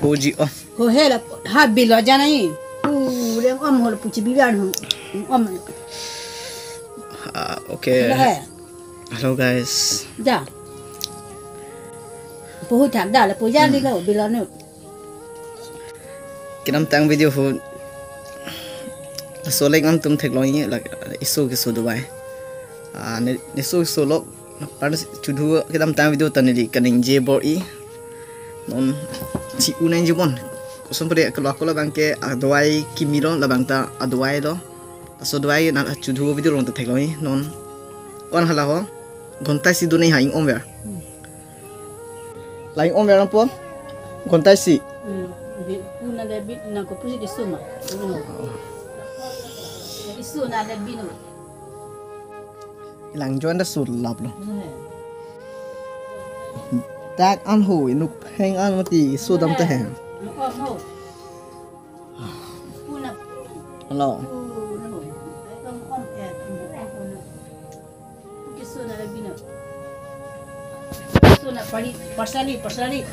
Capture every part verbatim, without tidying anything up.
Hoji om. Ho he la ha bilo jana i. Pu reng om ho la pu chibibian ho. Om. Ah, okay. Lo he. Hello guys. Ja. Pu hu thak da la pu ja ni lo bilo nu. Kedamtang video ahut laso alek nangtum theklong i la eso keso dovai. Ah, ne, ne eso keso lo. Par chudhu kedamtang video ta neli kaningje bor-i. Non chi-u nangji bon. Koson pade kalau ako labang ke adovai kimi lo labang ta adovai lo. Laso dovai nang chudhu video along ta theklong i. Non ko-an hala ho. Ghonta isi do nangji ha ing-om ver. La ing-om ver nangpo. Ghonta isi. Hmm. Di, pu na debit na ko pusi di suma. Hmm. Isu na debit no. Elang join ta sulap lo. Hmm. Dak an ho, inuk pheng an mati sodam ta he. Inuk om ho. Pu na. Hello. Pu na ho. Om, om, eh, pu na. Pu ke so na la bino. So na pari, parsali, parsali.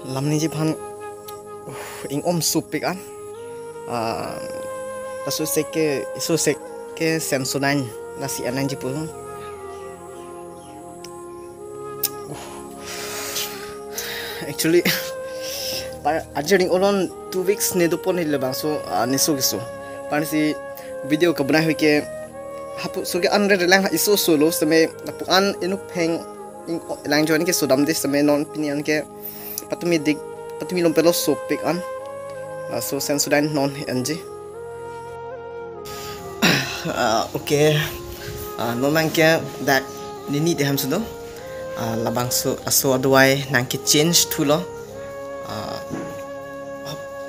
Lam ningje aphan, uh, ing-om sopik an. Ah, laso sek ke, laso sek ke Sensodyne lasi an nangji pu. Actually, par ajering olon two weeks ne dopon hile bangso, ah, ne eso keso. Par si video kabonai hui ke hapu so ke an re relang ha eso solo seme lapu an inuk pheng ing elang join ke sodam de seme non pini an ke patumi dik, patumi lom pelo sopik an. Ah, so Sensodyne non enji. Ah, okay. Ah, non nang ke dak nini de ham sudo. Ah, labangso, laso adovai nang ke change thulo. Ah,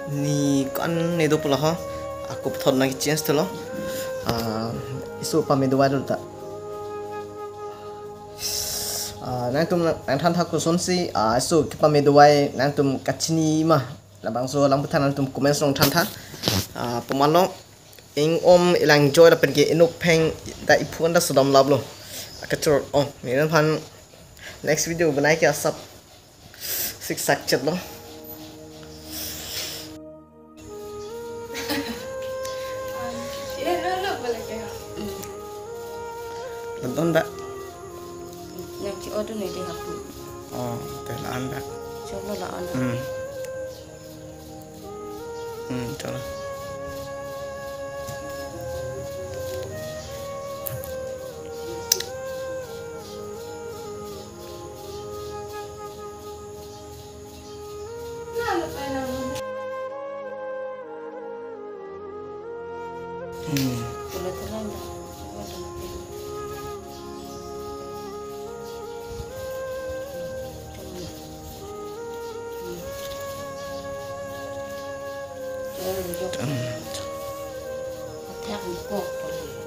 ni kan ne do pula ho. Ako pathot nang ke change thulo. Ah, eso pame dovai lo ta. Ah, nangtum nang than tha kosonsi, ah, eso kepame dovai nangtum kachini ma. Labangso alam kethan nangtum comments along than tha. Ah, pamalo ing-om elang joy lapen ke inuk pheng ta iphu an ta sodam lap lo. Akachor, oh, ne aphan next video bonai ke asap sik sak chet lo. Ye lo lo bala ke. Nonton da. Nang chi order ne de hapu. Oh, te la an da. Cholo la an. Hmm. Hmm, cholo. Hmm.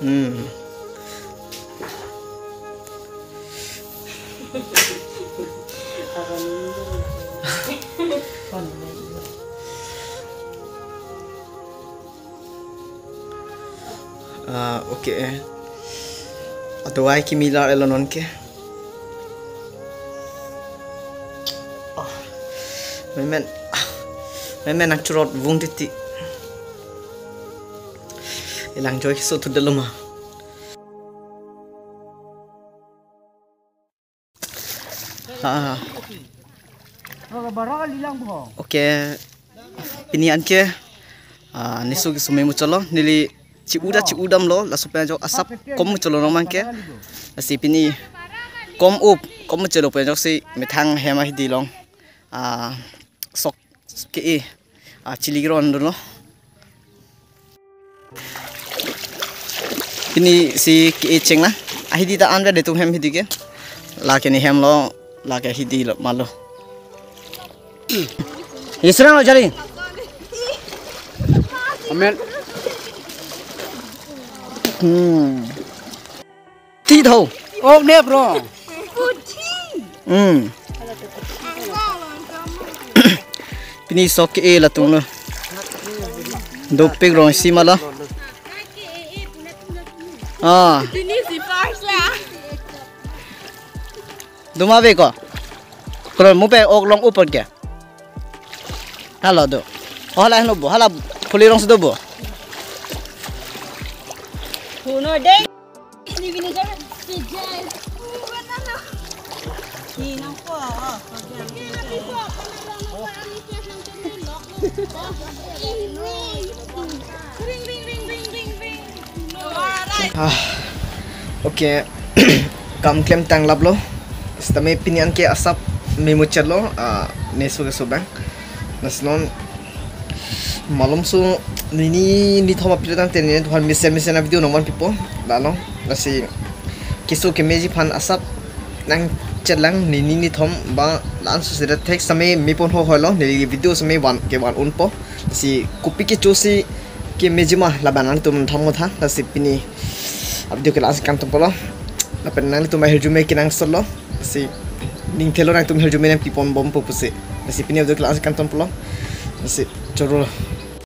Hmm. Ah, okay. Adovai kimi lar elo non ke. Ah, memen, ah, memen nang churot vung titi. Elang joy keso thu dalo ma. Ah. Okay. Pini an ke, ah, ne eso keso me muchotlo, neli chi-u ta chi-u damlo, laso pen ajok asap kom muchotlo non mang ke. Lasi pini kom up, kom muchotlo pen ajoksi methang hem ahidi along, ah, sok ke-e, ah, chili gron dunlo. Pini si ke-e cheng na. Ahidi ta an ve de tum hem hidi ke. Lake ne hem lo, lake hidi lo, malo. Israel lo jali. Amen. Hmm. Ti tho. Oh, ne, bro. Hmm. Pini sok ke e latung lo. Dopik rong isi ma lo. Ah. Pini si first la. Duma be ko. Kron mu pe ok long upor ke. Hala do. Oh, hala lo bo. Hala phuli rong si do bo. Huno de. Ni bini jam. Ni nang po. Ring, ring, ring, ring, ring, ring. Ah, okay. Kam klem tang lap lo. Sitame pini anke asap memuchar lo. Ah, neso keso bang. Lasi non malom so nini nithom apilitang te nini tuhan mesen mesen a video nongman pipo. Lalo. Lasi keso kemeji aphan asap nangchetlang nini nithom ba la-an so sida thek sitame mepon ho hoi lo. Neli video sitame van ke van unpo. Lasi kopi kecho si kemeji ma laban nangtum than mo tha. Lasi pini a video ke la-an si kangtung po lo. Lapen nangtum ahirjume kenangsot lo. Lasi ning thelo nangtum hirjume nangpipon bompo pusi. Lasi pini a video ke la-an si kangtung po lo. Lasi choro.